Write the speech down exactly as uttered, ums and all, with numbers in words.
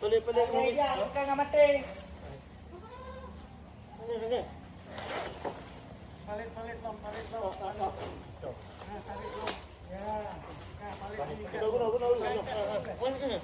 Palit, palit, palit. Ya, bukan ngamati. Palit, palit, Long, palit, Long. Ha, palit, Long. Ya. Ha, palit. Guna, guna, guna, guna.